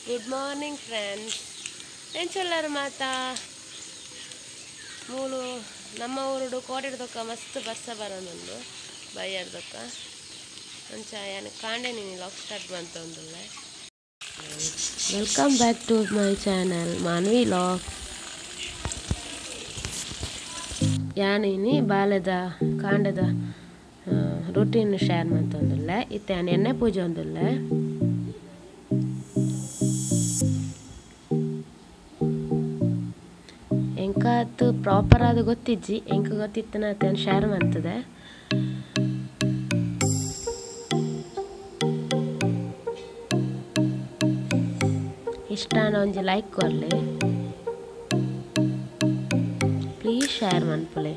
Good morning friends, ಎಂಚೊಲ್ಲರು ಮಾತಾ ಮೂಲು ನಮ್ಮ ಊರುಡು ಕೋಟೆಡ್ದೊಕ್ಕ ಮಸ್ತ್ ಬರ್ಸ ಬರೋನುಂಡು ಬಯ್ಯಡ್ದೊಕ್ಕ ಅಂಚ ಯಾನ್ ಕಾಂಡೆ ನೀನು ಲಾಗ್ ಸ್ಟಾರ್ಟ್ ಮಂತೊಂದುಲ್ಲೆ. Welcome back to my channel Manvi vlog. ಯಾನಿನಿ ಬಾಲೆದ ಕಾಂಡದ ರುಟೀನ್ ಶೇರ್ ಮಂತೊಂದುಲ್ಲೆ. ಇತ್ತೆ ಯಾನ್ ಎಣ್ಣೆ ಪೂಜೆ ಒಂದುಲ್ಲೆ. ಎಂಕಾತ್ ಪ್ರಾಪರ್ ಆದ್ ಗೊತ್ತಿಜ್ಜಿ, ಎಂಕ್ ಗೊತ್ತಿತ್ತನ ಅತ್ತೇನ್ ಶೇರ್ ಮಂತದೆ. ಇಷ್ಟಾನ ಒಂಜಿ ಲೈಕ್ ಕೊರ್ಲೆ, ಪ್ಲೀಸ್ ಶೇರ್ ಮನ್ಪುಲೆ,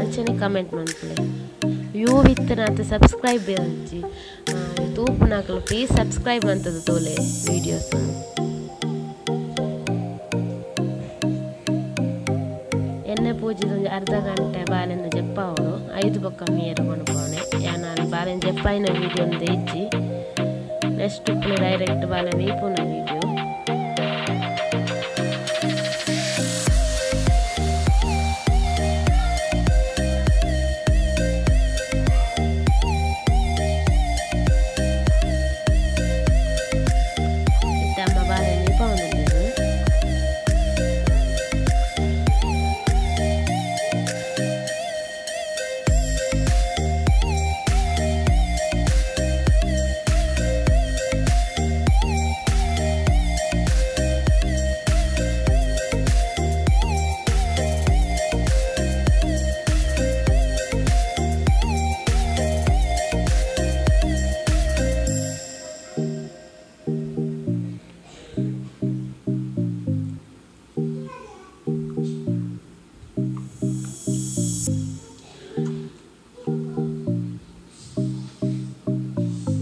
ಅಂಚನೆ ಕಮೆಂಟ್ ಮನ್ಪುಲೆ. ವ್ಯೂ ಇತ್ತನಾತ್ ಸಬ್ಸ್ಕ್ರೈಬ್ ಅಂಚಿ ತೂಪುನಕುಲು ಪ್ಲೀಸ್ ಸಬ್ಸ್ಕ್ರೈಬ್ ಮಂತದ ತೋಲೆ ವೀಡಿಯೋಸ್. ಎಣ್ಣೆ ಪೂಜಿದ ಒಂಜಿ ಅರ್ಧ ಗಂಟೆ ಬಾಲೆನ ಜಪ್ಪಾವಡು 5 ಬೊಕ್ಕ ಮೀಯರ ಕೊಣಪೋಣೆ. ಯಾನ್ ಬಾಲೆನ ಜಪ್ಪಾಯಿನ ವೀಡಿಯೋ ಒಂದೇ ಇಜ್ಜಿ, ನೆಕ್ಸ್ಟ್ ಉಪ್ಪುನ ಡೈರೆಕ್ಟ್ ಬಾಲೆ ಮೀಪುನ ವೀಡಿಯೋ.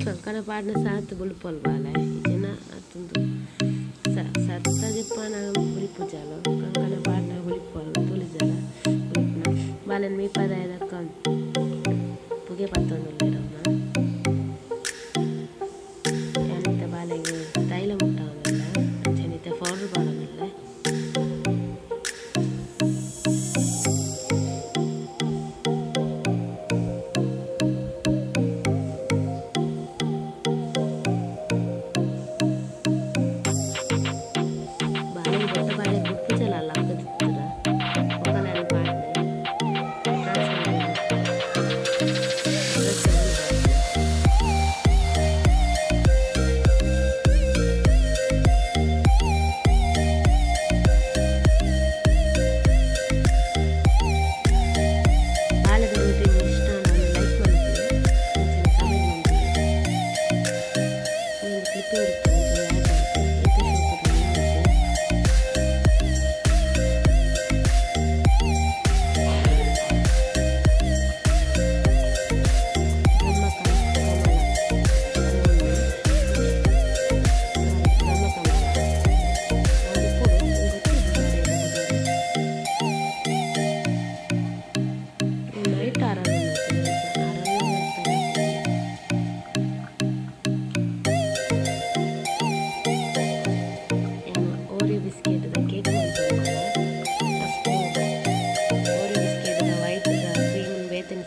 ಕಂಕಣ ಪಾಡ್ನ ಸಾತ್ ಬುಲ್ಪೊಲ್ ಬಾಲೆ ಇಜನ ಅತ್ತುಂದು ಸತ್ತ ಜಪ್ಪಾನ ಬುಲಿಪು ಜಾಲು ಕಂಕಣ ಪಾಡ್ನ ಬುಲಿಪೊಲ್ ತುಲಿ ಜಾಲ ಬುಲಿಪುನ ಬಾಲೆನ್ ಮೀಪದಾಯದಕ್ಕ ಪುಗೆ ಪತ್ತೊಂದುಲ್ಲೆರಮ್ಮ. ಯಾನಿತ್ತ ಬಾಲೆಗ್ ತೈಲ ಮುಟ್ಟಾವೊಂದುಲ್ಲೆ, ಅಂಚನೆ ಪೌಡರ್ ಪಾಡೊಂದುಲ್ಲೆ.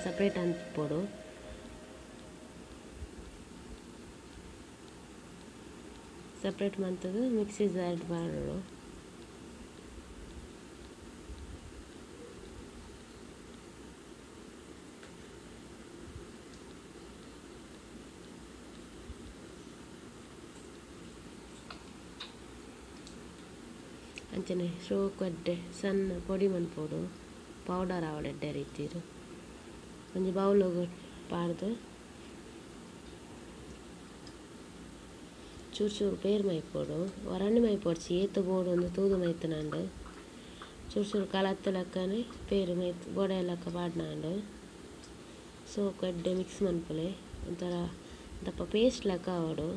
ಸಪ್ರೇಟ್ ಅಂತ ಪೋಡು. ಸಪ್ರೇಟ್ ಮಂತದು ಮಿಕ್ಸಿ ಜಾರ್ ಪಾಡೋಡು. ಅಂಚನೆ ಶೋಕಡ್ಡೆ ಸಣ್ಣ ಪೊಡಿ ಮನ್ಪೋಡು, ಪೌಡರ್ ಆವಡ್ ಎಡ್ಡೆ ರೀತಿರು. ಒಂಜಿ ಬೌಲುಗು ಪಾಡ್ದು ಚೂರು ಚೂರು ಪೇರ್ ಮೈಪೊಡು, ಒರಣ್ಣೆ ಮೈಪೊಡ್ಚಿ ಏತ್ ಬೋಡು ಒಂದು ತೂದು ಮೈತನಾಂಡ್. ಚೂರು ಚೂರು ಕಲತ್ತ ಲೆಕ್ಕನೆ ಪೇರು ಮೈತ್ ಬೋಡೆ ಲೆಕ್ಕ ಪಾಡ್ನಾಂಡ್. ಸೋಕು ಎಡ್ಡೆ ಮಿಕ್ಸ್ ಮನ್ಪುಲೆ, ಒಂಥರ ದಪ್ಪ ಪೇಸ್ಟ್ ಲೆಕ್ಕ ಆವೊಡು,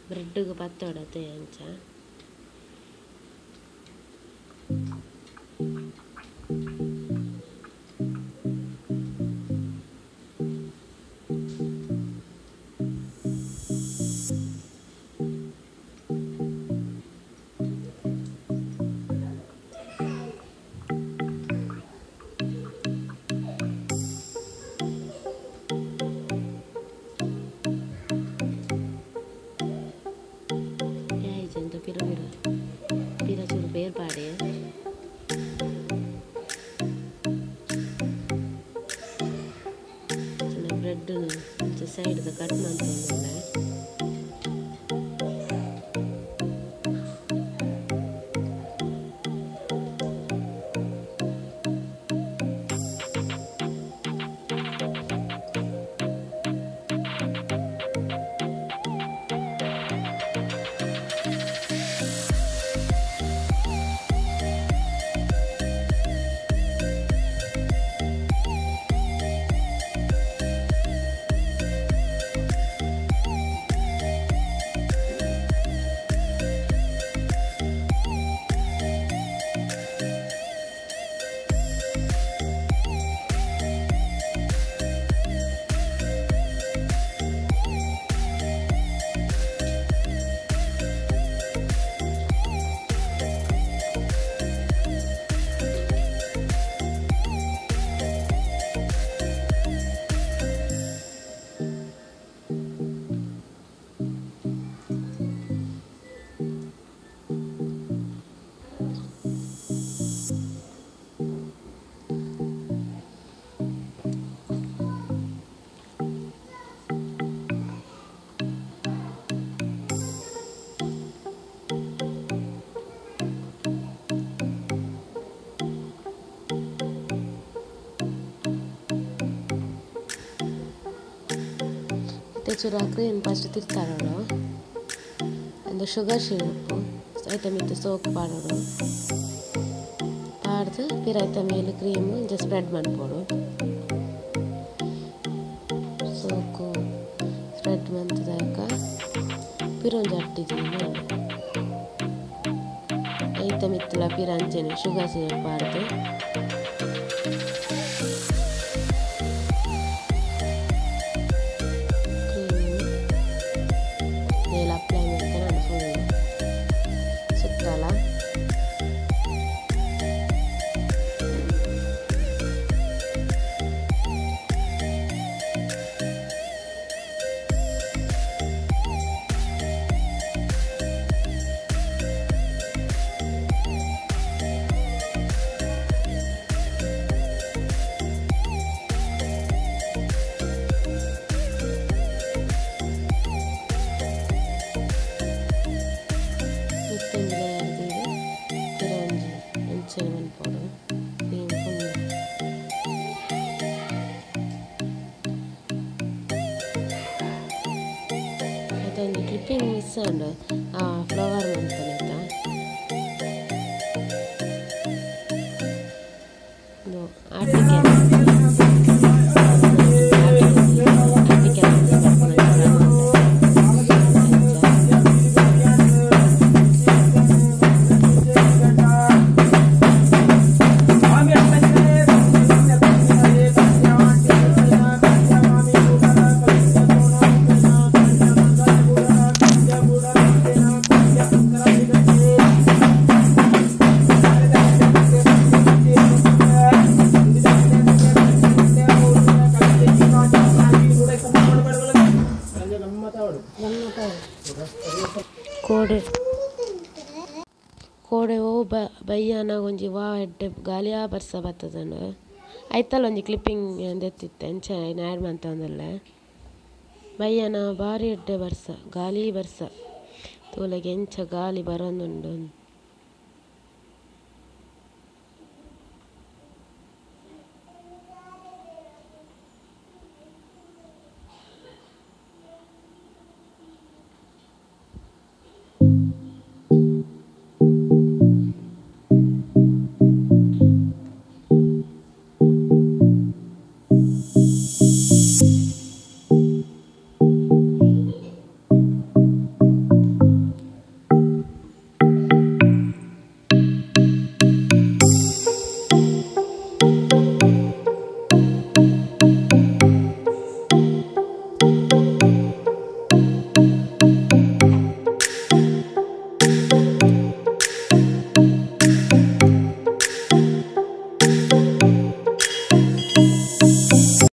ಬ್ರೆಡ್ಗೆ ಪತ್ತೊಡತೆ ಅಂಚ. ಸೈಡ್ ದ ಕಟ್ ಮಂತೊಂದುಲ್ಲೆ. ಚೂರು ಕ್ರೀಮ್ ಫಸ್ಟ್ ತಿರ್ತಾಡೋಡು ಅಂದು ಶುಗರ್ ಸಿರಪ್ ಐತ ಮಿತ್ತು ಸೋಕ್ ಪಾಡೋಡು ಪಾಡ್ದು ಪಿರ ಐತ ಮೇಲೆ ಕ್ರೀಮ್ ಇಂಚ ಸ್ಪ್ರೆಡ್ ಮನ್ಪೊಡು ಸೋಕು ಸ್ಪ್ರೆಡ್ ಮಂತದಾಕ ಪಿರ ಒಂಜಿ ಅಟ್ಟಿದೀನಿ ಐತ ಮಿತ್ತುಲ ಪಿರ ಅಂಚೆನೆ ಶುಗರ್ ಸಿರಪ್ ಪಾಡ್ದು ಕ್ಲಿಪ್ಪಿಂಗ್ ಮಿಸ್ ಆಂಡ್ ಆ ಫ್ಲವರ್ ಮಂತನೇತ ಇಂದು ಆಟಿಕೆ ಕೋಡೆ ಕೋಡೆ ಓ ಬಯ್ಯಾನ ಒಂಜಿ ವಾ ಎಡ್ಡೆ ಗಾಲಿಯಾ ಬರ್ಸ ಬತ್ತದನು ಐತಲ್ ಒಂಜಿ ಕ್ಲಿಪ್ಪಿಂಗ್ ದೆತ್ತಿತ್ತೆ ಅಂಚ ಐನ್ ಆ್ಯಡ್ ಮಂತೊಂದುಲ್ಲೆ ಬಯ್ಯಾನ ಬಾರಿ ಎಡ್ಡೆ ಬರ್ಸ ಗಾಲಿ ಬರ್ಸ ತೂಲೆಗ್ ಎಂಚ ಗಾಲಿ ಬರೊಂದುಂಡು.